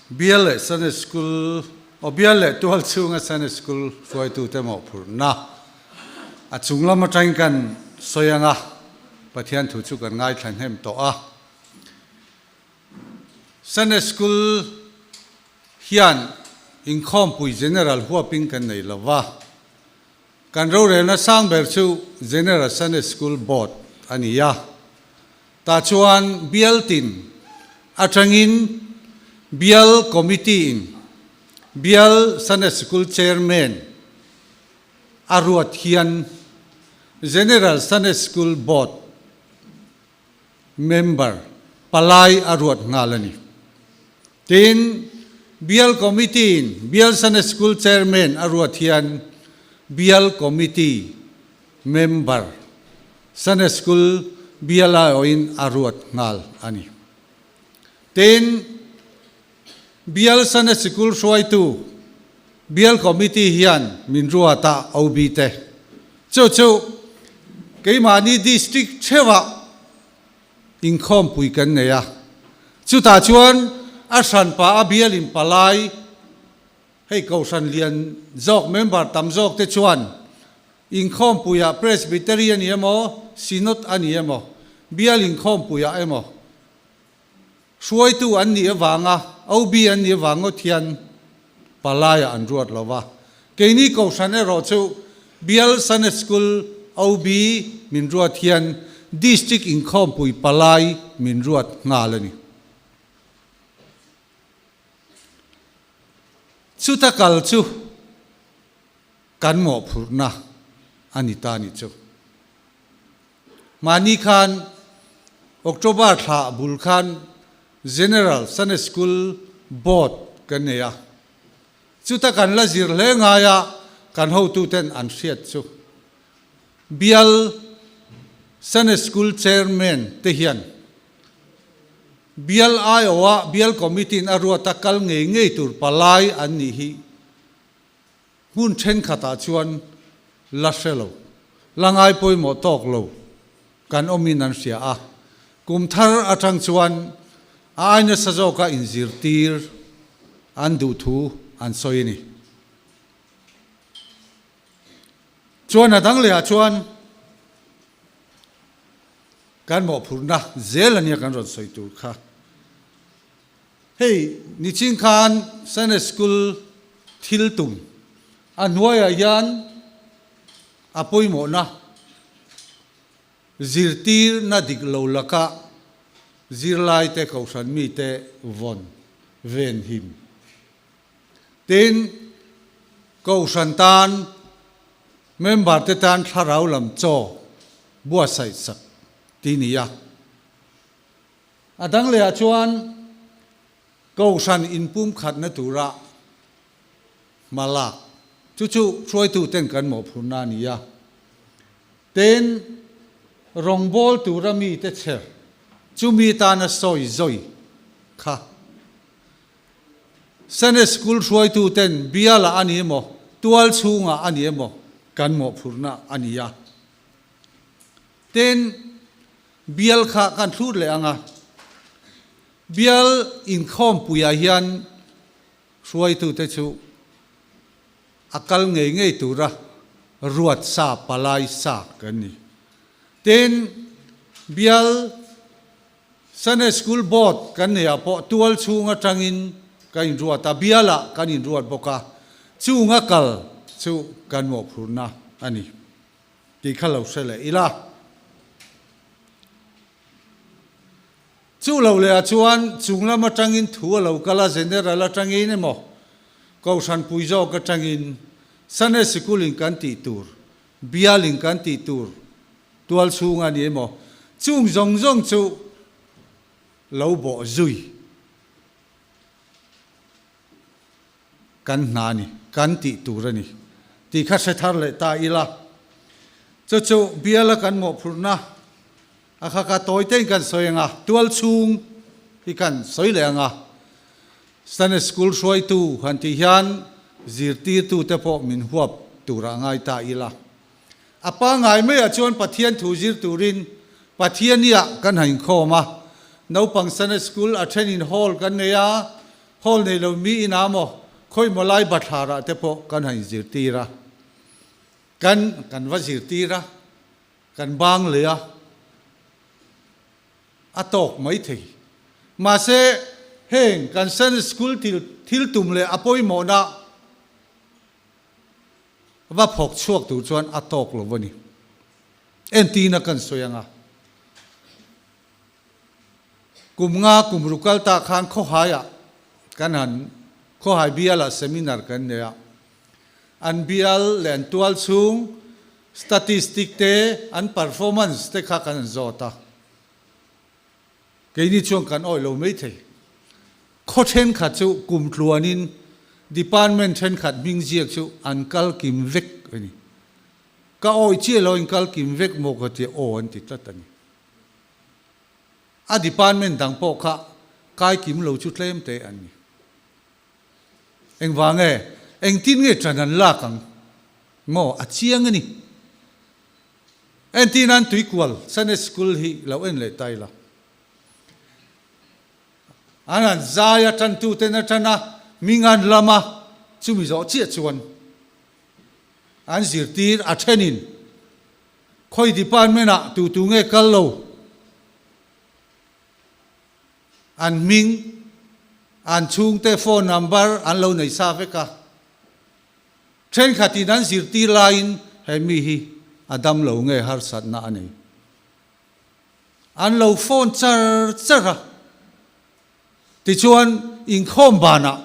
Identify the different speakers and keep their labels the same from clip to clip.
Speaker 1: Bial leh Sunday School aw bial leh tual chhunga Sunday School hruaitute mawhphurhna a chung lam atangin kan sawi ang a, Pathian thu chu kan ngaithla hnem tawh a. Sunday School hian inkhawmpui General huapin kan nei lo va, kan rorelna sang ber chu General Sunday School Board a ni a. Tah chuan bial tin atangin Bial Committee in Bial Sunday School Chairman a ruat hian General Sunday School Board Member palai a ruat nghal a ni. Tin, Bial Committee in Bial Sunday School Chairman a ruat hian Bial Committee Member Sunday School bial aiawhin a ruat nghal a ni. Tin, Bial Sunday Sikul hruaitu Bial Committee hian min ruat a OB te. Chu chu keimahni District theuhah inkhawmpui kan nei a. Chutah chuan a hranpa a bial in palai hei Kohhran lian zawk member tam zawk te chuan inkhawmpuiah Presbytery a ni emaw Synod a ni emaw bial inkhawmpuiah emaw Hruaitu an nih avanga OB an nih avang ngawt hian palaiah an ruat lo va. Keini Kohhran erawh chu Bial Sunday School OB min ruat hian District inkhawmpui palai min ruat nghal a ni. Chuta kal chu kan mawhphurhna a ni ta ni chu. Mahni khan October thla bul khan General Sunday School Board kan nei a, chuta kan la zir hle ngai a kan hotuten an hriat chu Bial Sunday School Chairman te hian Bial aiawha Bial Committee in a ruat a kal ngei ngei tur palai an nih hi Hmun thenkhatah chuan la hre lo, la ngai pawimawh tawk lo kan awmin an hria a, kum thar atang chuan a ai nasa zawka inzirtir an duh thu an sawi a ni. Chuan a dang lehah chuan kan mawhphurhna zel ania kan rawn sawi tur kha. Hei nichin khan Sunday School thil tum a hnuaiah hian a pawimawhna zirtirna dik lo laka zirlaite kohhran mite vawn ven him. Tin, kohhran tan member te tan thlarau lam chaw buatsaih sak ti ni a. A dang lehah chuan Kohhran inpumkhatna tura hma lak chu chu hruaituten kan mawhphurhna a ni a. Tin, rawngbâwl tura mite chher chu mi tana sawi zawi kha Sunday School hruaituten bialah a ni emaw, tual chhungah a ni emaw kan mawhphurhna a ni a. Tin, Bial kha kan thlut leh ang a, bial inkhawmpuiah hian hruaitute chu a kal ngei ngei tura ruat sa, palai sa kan ni. Tin, bial Sunday School Board kan neiah pawh tual chhung atangin kan inruat a, bialah kan inruat bawk a, chunga kal chu kan mawhphurhna a ni. Tih kha lo hre leh ila. Chu lo lehah chuan chung lam atangin thu a lo kal a, General atangin emaw, Kohhran pui zawk atangin Sunday Sikul in kan tih tur, Bial in kan tih tur tual chhung a ni emaw, chung zawng zawng chu lo bawh zui. Kan hna a ni, kan tih tur a ni tih kha hre thar leh ta ila. Chu chu biala kan mawhphurhna a kha kha tawi tein kan sawi ang a, tual chhung hi kan sawi leh ang a. Sunday School hruaitu han tih hian zirtirtute pawh min huap turah ngai ta ila. A pangngai maiah chuan Pathian thu zir turin Pathiania kan han inkhawm a, naupang Sunday School a thenin hall kan nei a, Hall nei lo mi inah maw khawi maw lai bathlarah te pawh kan han inzirtir a, kan kan va zirtir a, kan bang leh a, a tawk mai thei. Mahse heng kan Sunday School thil thil tum leh a pawimawhna va phawk chhuak tur chuan a tawk lo a ni. Entina kan sawi ang a. Kum nga kum ruk kal ta khan khawhaiah kan han khawhai bialah seminar kan nei a, an bial leh an tual chhung statistic te an performance te kha kan han zawt a, keini chuan kan awih lo mai thei. Khaw thenkhat chu kum tluanin department thenkhat hming ziak chu an kal kim vek a ni. Ka awih chiah lo in kal kim vek maw ka ti aw an ti tlat a ni. A department dang pawh kha kai kim lo chu tlem te an ni. Engvang nge? Engtin nge ṭan an lak ang? Maw? A chiang a ni. Entir nan Tuikual Sunday School hi lo en leh ta ila. An han zai a, ṭantuten a ṭan a, hming an lam a, chumi zawh chiah chuan an zirtir a ṭhenin Khawi department ah tu tu nge kal lo? An hming, an chhungte phone number an lo nei sa vek a. Thenkhatin an zirtir laiin he mi hi a dam lo nge harsatna a nei. An lo phone char char a. Tichuan inkhawm banah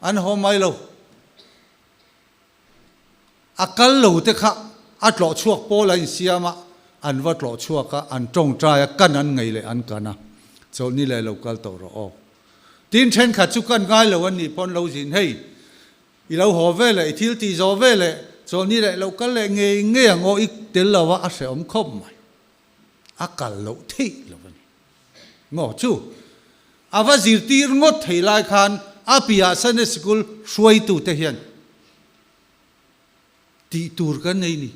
Speaker 1: an haw mai lo. A kal lo te kha a tlawh chhuak pawl a insiam a, an va tlawh chhuak a, an tawngtai a, kan an ngei leh an kan a, chawlhni leh lo kal tawh rawh aw. Tin thenkhat chu kan ngai lo an nih pawn lo zin hei, i lo haw ve leh, i thil tih zawh ve leh, chawlhni leh lo kal leh ngei ngei ang aw, i tel lo a, a hrehawm khawp mai. A kal loh theih lo a ni. Maw chu? A va zirtir ngawt thei lai khan a piah Sunday Sikul hruaitute hian tih tur kan nei ni.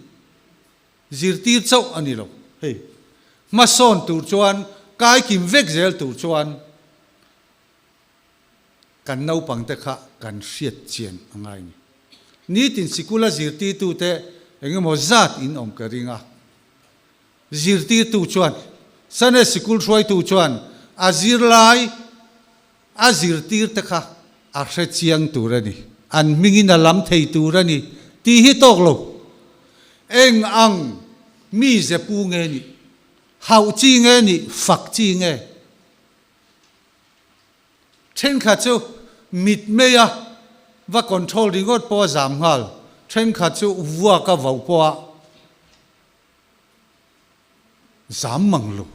Speaker 1: Zirtir chauh a ni lo. Hei, hmasawn tur chuan, kaikim vek zel tur chuan kan naupangte kha kan hriat chian a ngai ni. Nitin sikula zirtirtute engemaw zat in awm ka ring a. Zirtirtu chuan, Sunday sikul hruaitu chuan a zirlai a zirtirte kha a hre chiang tur a ni, an hmingin a lam thei tur a ni tih hi tawk lo. Eng ang mi zepu nge nih? Hauh chi nge nih? Fak chi nge? Thenkhat chu mitmeia va control ringawt pawh a zam nghal, thenkhat chu vuaka vauh pawha Zam mang lo.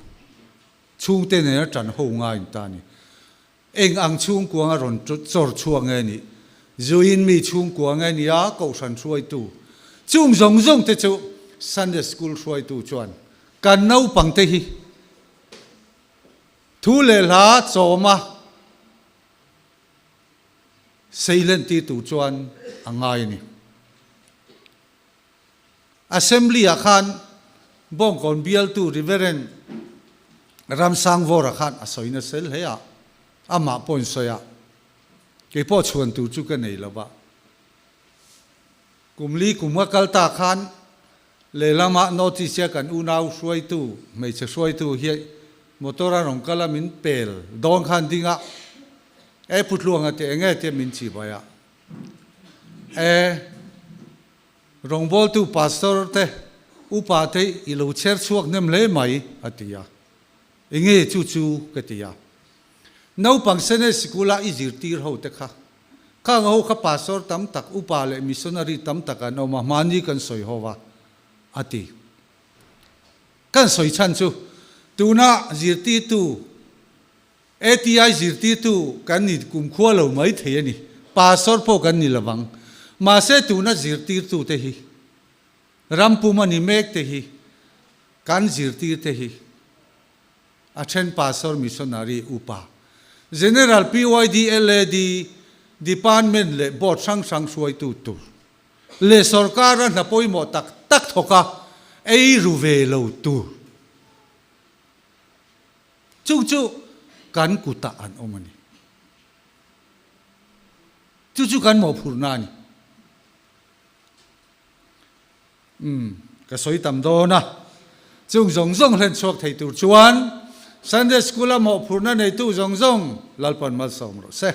Speaker 1: Chhungte nena ṭan ho ngai in ta ni. Eng ang chhungkua nga rawn chawr chhuak nge nih? Zuin mi chhungkua nge ni a kohhran hruaitu? Chung zawng zawng te chu Sunday School hruaitu chuan kan naupang te hi thu leh hla chawma seilen tir tur chuan a ngai a ni. Assembly ah khan Bawngkawn bialtu Reverend Ramsangvawra khan a sawi nasa hle a, amah pawhin sawi a, kei pawh chhuan tur chu ka nei lo va. Kum li kum ka kal ta khan lehlamah North East a kan unau hruaitu, hmeichhe hruaitu hi motor a rawn kal a min pel dawn khan ding a, e Putluanga teh enge tia min chibai a, e. Rawngbawltu pastor te upa te i lo chher chhuak hnem hle mai, a ti a. Enge chu chu ka ti a. Naupang Sunday sikula i zirtir ho te kha, khang ho kha pastor tam tak, upa leh missionary tam tak an awm a, hmani kan sawi ho va, a ti. Kan sawi chhan chu tuna zirtirtu ATI zirtirtu kan ni kumkhua lo mai thei a ni. Pastor pawh kan ni lovang. Mahse tuna zirtirtute hi, ram pum a ni mek te hi, kan zirtirte hi a then pastor missionary upa, General PYD LAD department leh board hrang hrang hruaitu tur leh sorkara hna pawimawh tak tak thawka ei ru ve lo tur. Chu chu kan kutah an awm a ni. Chu chu kan mawhphurhna a ni. Umm, ka sawi tam dawn a. Chung zawng zawng hlen chhuak thei tur chuan Sunday School-a mawhphurhna neitu zawng zawng Lalpan malsawm rawh se.